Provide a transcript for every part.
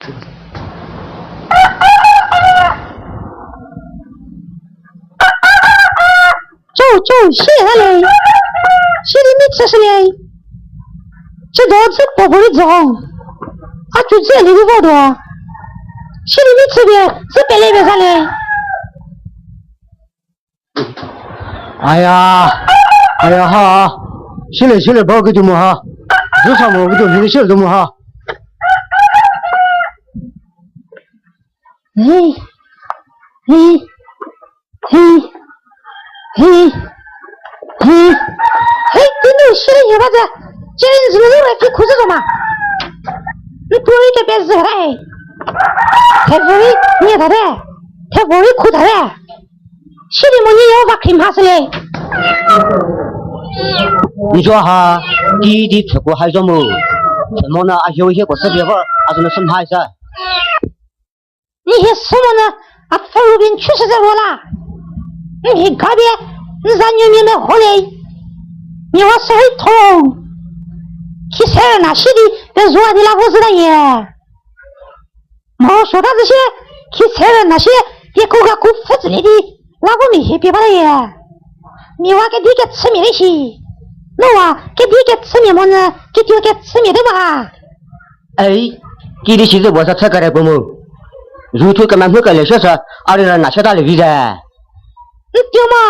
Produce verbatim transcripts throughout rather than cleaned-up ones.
Chou, chou, sie ha le. Sie di mi chü se le. Chü do chü po bu ri zo. A chu chü le ri vo do. Sie di mi chü bie, chü pele bie za le. Aya, aya ha. Sile, sile, ba ki tu mo ha. Zu sa mo ki tu, ni sile tu mo ha. Hey, hey, hey, hey, hey, hey, tinu sile ye ba za. Challenge lu lu re ki khu zo ma. Ni puri ke be zü re. Thevori, ni ta re. Thevori khu ta re. Sidi mo ni yo va khri mha sele. N zo ha, ki di pfhüko hai zo mu. Pfhü mo na a hieu hieko sü bie vor, a zo nu sü mha sa. Ni hie sü mo na, a pfhü ru bin chu sü ze ro la. N hie ga bie, n za nyu mia me ho le. Ni wa sü rei tho. Ki se na sidi, pe zo a di la vo zü da ye. Mo suota zü sie, khi se rü na sie, hie khu ga khu pfhü tsülie di, la vo mia hie pie ba le ye. Mia wa kedi kechümia le shi. No wa, kedi kechümia mo nyü, kituo kechümia de ba. Ei, kidi shi zü buo sa chü kere puo mu. Zu thu kemenhu kelie shü sü, a rei rü na shü ta le vi ze. N tuo mo,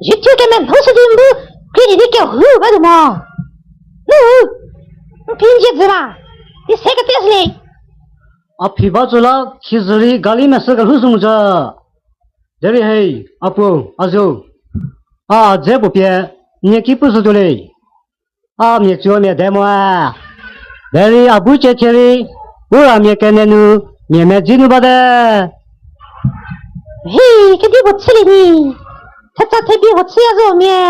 zi thu kemenhu sü di n bu, kri di di kehou ba du mo. Nu, n phi n zie zü ba, di se kete sü le. A phi ba tsü la, khi zü rei gali mesü kelhou sü mu tsü. Derei hei, a puo, a zuo. A, a dze puo pie, nie ki pu sü tuo le. A mia tsuo mia de mo a. Derei a bu cie thie rei, u ra mia kene nu, mia medzi nu ba de. Hi, kedi puo chülie ni. Thetsa thebi puo chüya zo mia.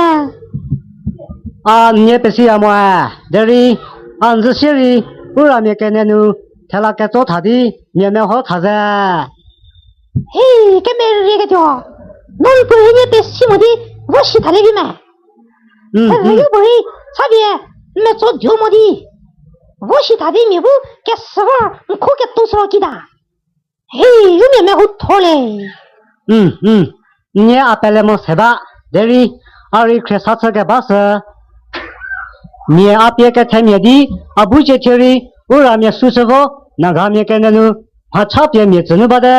A nie pesiya mo a. Derei, a nzü sie rei, u ra mia kene nu, thela ketso tha di, mia meho tha ze. Hi, kemerie ketuo. No n puo hie nie pesi mo di, vo shi tha le vi me. Mm, mm. Hie yo puo rei, cha bie, n metso duo mo di. Vo shi tha di mia bu, kesü vor, n khu ketou sü ro ki ta. Hi, u mia me hu tho le. Mm, mm. Nie a pele mo se ba, derei, a rei khriesa chü keba sü. Mia a pie kethemia di, a bu cie thie rei, u ra mia su sü vo, Naga mia kene nu, mha cha pie mia tsü nu ba de.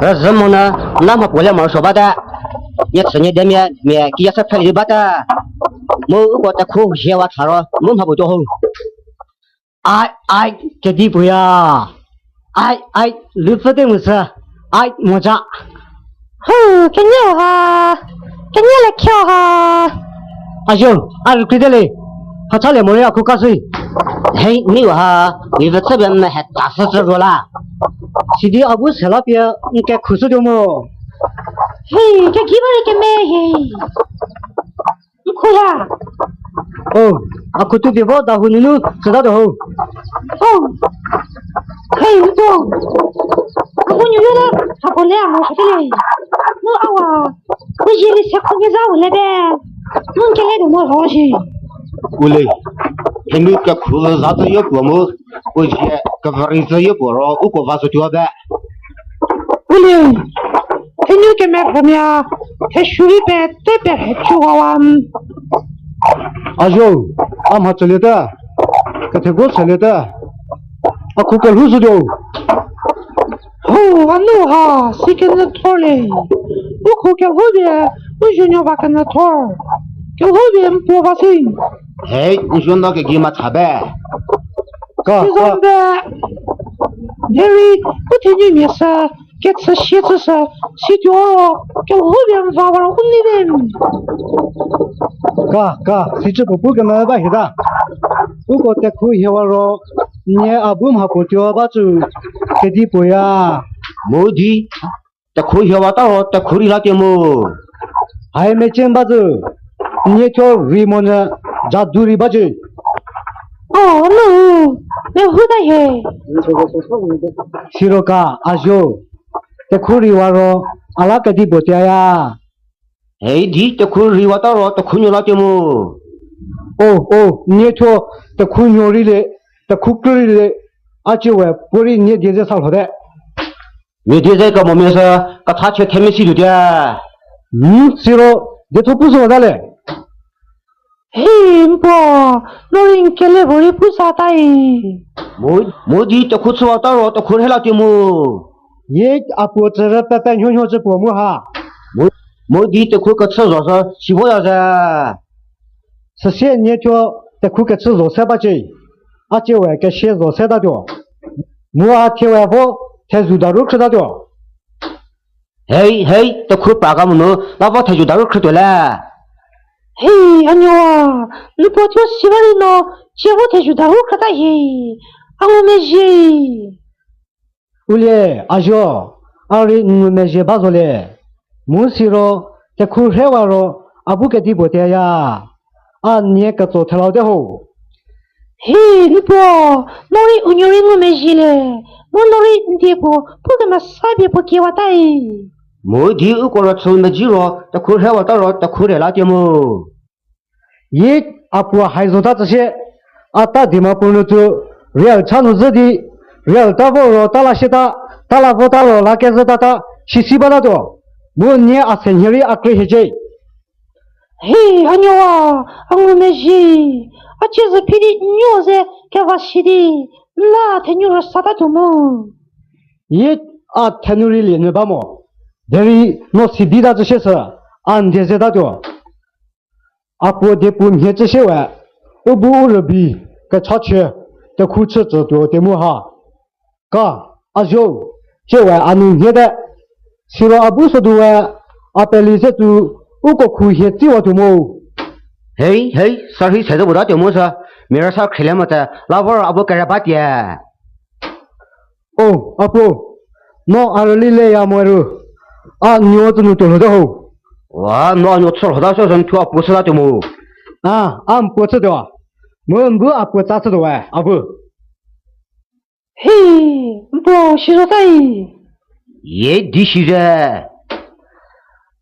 Rüzhü mo na, na mha puo le morosuo ba de. Nie chü nie demia, mia kiya se pfhülie ba de. Mu uko tekhu hiewa tha ro, mu mha puo tuo ho. Ai, ai, kedi puo ya. Ai, ai, lupfü te mu sü. Ai, moja. Hu, kenie ha. Kenie le khe ha. Ayo, a rükri de le. Hacha le morei a khu ka sü. Hei, mi ha, mi vü chü be me he ta sü tsü ro la. Sidi a bu se la pie n kekhu sü tuo mo. Hei, kegei ba rei keme hei. N khu ya. Oh, a khu tu pie vo da hu nunu, süta do ho. Oh. Hei, n tuo. A khu nunu la, a khu le a mo kete le. Nu awa, u zie li se khu keza u le be. Nu n kele do mo ro shi. U le, henu kekhu za tsü yo puo mu, u zie kevori tsü yo puo ro, uko va zo tuo be. U le, henu kemerhümia, heshuri pete perhe chü wa wa. Ayo, a mha tsülie te, kethego tsülie te, a khu kelhou sü tuo. Ho, a nu ha, si kenyü thor le. U khu kelhou bie, u zuonuo va kenyü thor. Kelhou bie n puo va si. Hei, n zuonuo kegei ma tha be. Ka, ka. Derei, u thenumia sü, kechü sie chü sü, si tuo ro, kelhou bie n va wa ro u nei be. Ka, ka, si chü puo pu keme ba hie ta. Uko tekhu hiewa ro, nie a bu mha puo tuo ba tsü, kedi puo ya. Mu di, tekhu hiewa ta ro, tekhu rei la tie mu. Hai mecü ba tsü, nie thuo rei monyü, jadu rei ba tsü. Oh, nu, ne hu ta hie. Siro ka, azo, tekhu rei wa ro, a la kedi puo tia ya. Hei di tekhu rei wa ta ro, tekhu nuo la tie mu. Oh, oh, nie thuo, tekhu nuo rei le, tekhu krü rei le, A cie we puorei nie die ze sa lhote. Mia die ze kemo mia sü, kethachie themia si tuote. Hmm, siro, dietho pu sü wata le. He, n puo, no rei n kele vorei pu sa tai. Mu, mu di tekhu chüwata ro tekhu rhei la tuo mu. Ye, a puo tsürü pepe nhonho cü puo mu ha. Mu, mu di tekhu kechü zo sü si voya ze. Süsie nie thuo tekhu kechü zo se ba cie. A cie we kesia zo se tatuo. Mu a thie we vo thezho daru khrütatuo. Hei, hei, tekhu pra ka monu, la vo thezho daru khrütuo le. Hei, a nuo, n puo thuo si ba rei no, cie vo thezho daru khrüta hie. A ngumezhie. Ulie, a zuo, a rei n ngumezhie ba zo le. Mu siro, tekhu rheiwa ro, a bu kedipuo teya. A nie ketso thelaute ho. He, n puo, no rei u nuo rei ngumezhie le, mu no rei n die puo, pu kemesa pie puo kiewa tai. Mu di uko ro chü mezhie ro, tekhu rheiwata ro, tekhu rhei la tuo mu. Ye, a puo hai zota tsüsie, a ta Dimapur nu tsu, real cha nu zhü di, real ta vo ro ta la sieta, ta la vota ro la kezhütata, sisi batatuo. Mu nie a se nhie rei a krei hiecie. He, a nuo, a ngumezhie, a cie zü phi di n nuo ze keva si di, n la thenu ro satatuo mu. Ye, a thenu rei lie nyü ba mo. Derei no si bita tsüsie sü, a n die zetatuo. A puo diepu mhie tsüsie we, u bu u rübei kechachie, tekhu chütsütuo te mu ha. Ka, a zuo, cie we a nu nhiete. Siro a bu sodu we, a peli se tsu, uko khu hie tsiwatuo mo. Hei, hei, sa rhei se zo puo tatuo mo sü, mia rei sa khrielie mote, la vor a bu kere ba tie. O, a puo, no a rüli leya mo ru, a nuo tsü nu tuo lhote ho. Wa, no a nuo chü lhota sü sü n thuo a puo chütatuo mo. A, a n puo chütuo. Mu n bu a puo tsa chütuo we, a bu. He, n puo si zo tai. Ye di si ze.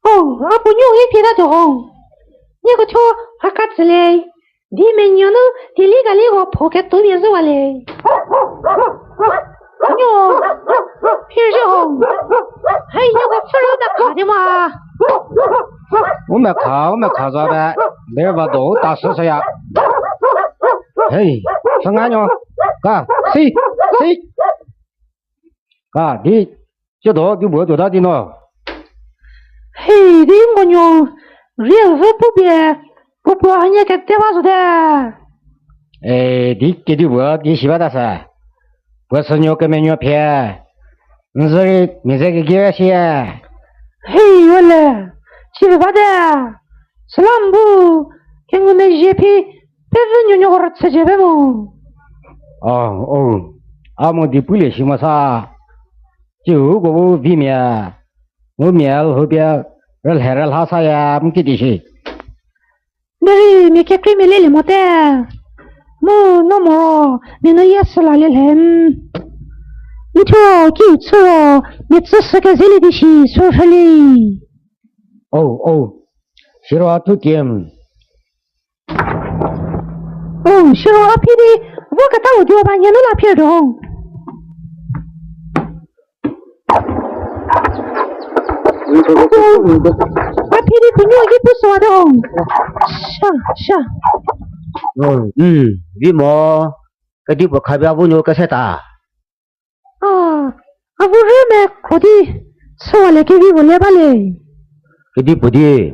O, a puo nuo ye pie tatuo ho. Nieko thuo a ka tsü le. Di menuo nu tili kaliko pho ketuo mia zhüwa le. Nuo, phie zhü ho. Hei, nuoko pfhü ro mekha di ma. U mekha, u mekha za te. Lerü va do u ta shü shüya. Hei, sünga nuo. Ka, si, si. Ka, di, ciedo di puo tuota di no. Hei, di nko nuo, real vü pupie, puo puo hanie kete ba zote. E, di kedipuo di si bata sa. Puo sünuo kemenuo phie. N zü rei mia ze kegei ba sie. Hei, wele, si bate. Süla n bu, kengumezhie phi, pevü nuonuoko rüchücie pe mo. O, o, a mo di pulie si mo sa. Tsiu uko bu vimia, mu mia lhoupie rülhe rülha saya mu kidi shi. Derei mia kekreimia lelie mote. Mu no moro, mia nu ye süla lielie. N thuo kiu chü ro, mia tsüshü kezelie di shi sürhülie. O, o, siro a thu kiem. O, siro a phi di, voketa u duo ba nhie nu la phir do. A phi di puo nuo ki pu süwa do. Sha, sha. Mm, vi mo, kedipuo khabia bu nuo kese ta. A, a bu rü mekro di, süwa le kevi puo le ba le. Kedipuo di.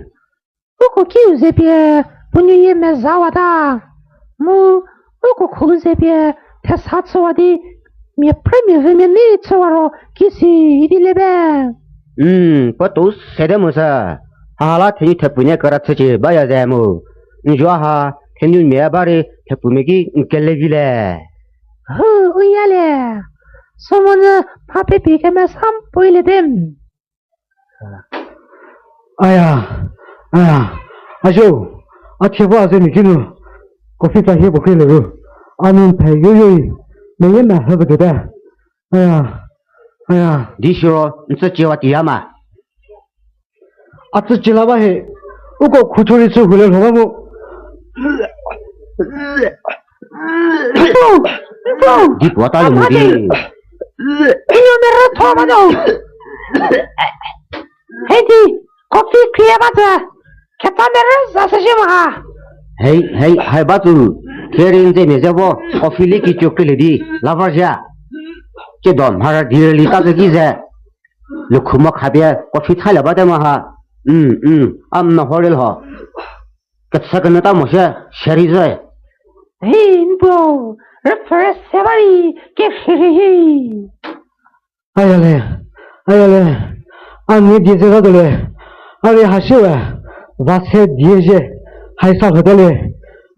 Uko kiu ze pie, puo nuo ye mezawata. Mu, uko khu ze pie, thesa chüwa di, mia phrümia vümia nei chüwa ro, kisi idi le be. Mm, puo tou sede mu sü. Haha la thenu thepfumia kera chücie baya ze mu. N zuo ha, thenumia ba rei thepfumia ki n kelevi le. Hu, u ya le. Sümo nyü, mha pepi kemesa puoe le dem. Aya, aya, a zo, a thie vo a ze mi kinu, coffee tsa hie puo khrie le ru, a nu phe yoyoi, meyie mehü puo tuote. Aya, aya. Di siro, n tsü ciewa tiya ma. A tsü cie la ba he, uko khutho rei chü hu le lho ba mu. Nko, nko. Di puo ta le mo di. Inyo merü tho ba do. Hei di, coffee khrie ba tsü. Keta merü za se shi mo ha. Hei, hei, hai ba tsü. Khrie n ze mia ze vo, coffee le ki cho kele di, la va zha. Ke don mhara di li ta tsü ki ze. Lukhu mo khapie coffee tha le ba te mo ha. Mm, mm, am na ho re lho. Ketsü kenyü ta mo shie, sheri zhü. Hei, npo, rüpfü rüse ba rei, ke sheri hi. Aya le, aya le, a ni die ze ta tuo le, a rei ha shi we, va se die zhie, hai sa lhote le,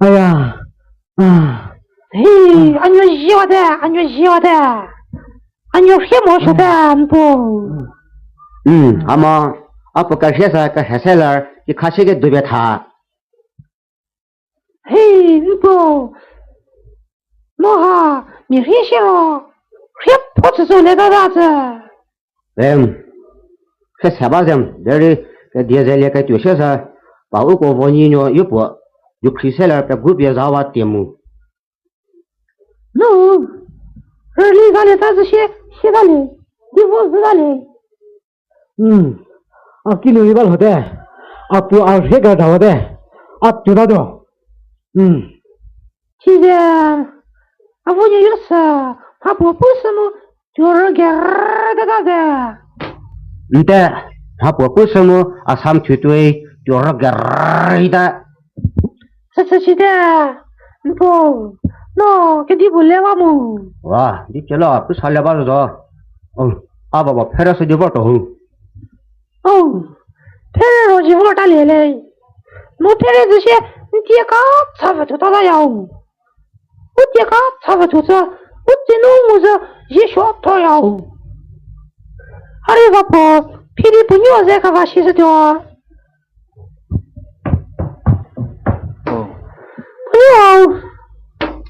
aya, a. Hei, a nuo zie wate, a nuo zie wate, a nuo rhie mo shüte, npo. Mm, a mo, a puo kerhie sa kerhie se ler, ki kha shie ke dube tha. Hei, nko. No ha, mia rhie shie ro, rhie puo tsü zo le ta ta tsü. Em, se se ba zem, derei, ke die ze lie ke tuo shie sa, pa uko vo nyi nuo yo puo, yu khri se ler pe group ye za wa tie mu. No, rüli za le ta zü shie, shie ta le, di vo zü ta le. Mm. A ki nu li ba lhote. A puo a rhie ga da wate. A tuo ta do. Mm. Chize, a vo nyi yo sa, mha puo pu sü mu, tuo rügerü ta ta ze. Nte, mha puo pu sü mu, Assam thu tuoi, tuo rügerü ta. Sü sü chite, npo, no, kedipuo le ba mu. Wa, di celo, pu sa le ba zo. O, a baba phere sü di vor to hu. O, phere ro zi vor ta le le. No phere zü shie, n tie ka cha vü thu ta ta ya o. U tie ka cha vü thu tsü, u tie nu mu zü zie suo tho ya o. A rei va puo, phidi puo nuo ze ka va shi sü tuo.